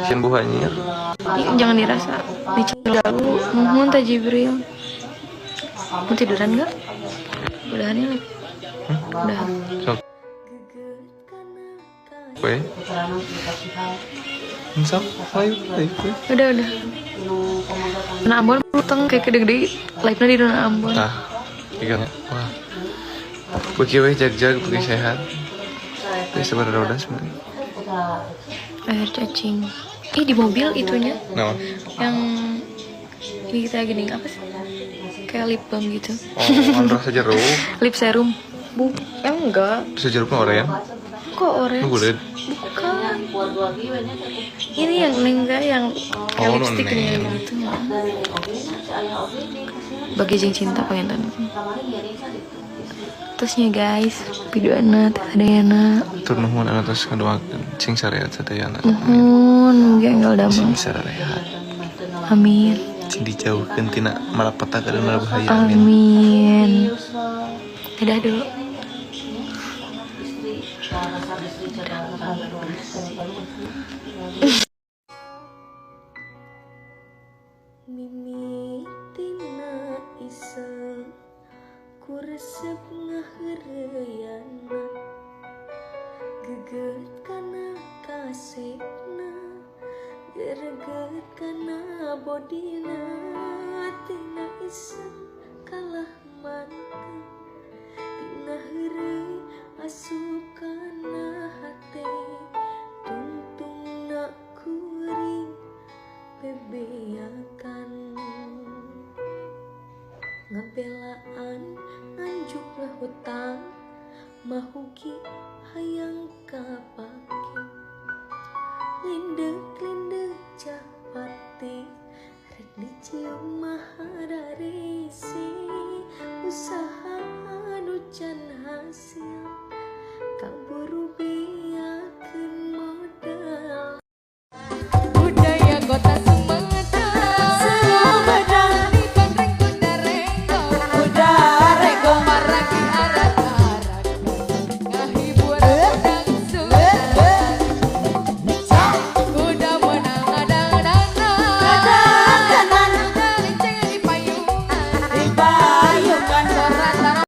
Sieun buah anjir. Ih, jangan dirasa. Dicel dulu. Nuhun Teh Jibril. Mau tiduran nggak? Udahan ya, Lip? Udah. Sok. We. Sok, ayo, ayo, we. Udah. Nah, Ambon utang kayak gede-gede live-nya di Dona Ambon. Tah, tiga. Wah. Beuki we jag-jag, beuki sehat. Tapi sebenarnya udah sebenarnya. Air cacing. Ih, di mobil itunya. Naon? Yang ini kita gini apa sih? Kayak lip balm gitu. Oh, anu rasa jeruk. Lip serum. Bu, enggak. Rasa jeruk mah oren. Kok orange? Nu guleud. Bukan. Ini yang neng yang kayak Oh, nu lipstick nih neng. gitu. Bagi jeng cinta pengen. Terusnya guys, videona teh sadayana. Tur nuhun anu tos ngadoakeun cing sarehat sadayana. Nuhun, mugi enggal damai. Cing sarehat. Amin. Cing dijauhkeun tina malapetaka dan malabahaya. Amin. Amin. Dadah dulu. Mimitina iseng ku resep ngaheureuyanna geget kana kasepna gereget kana bodina tina iseng kalah mantep tina heureuy asup kana hate tungtungna kuring bebeakan ngabelaan nganjuk ngahutang mahugi hayang kapake lindek-lindek capati rek dicium mahararese usaha.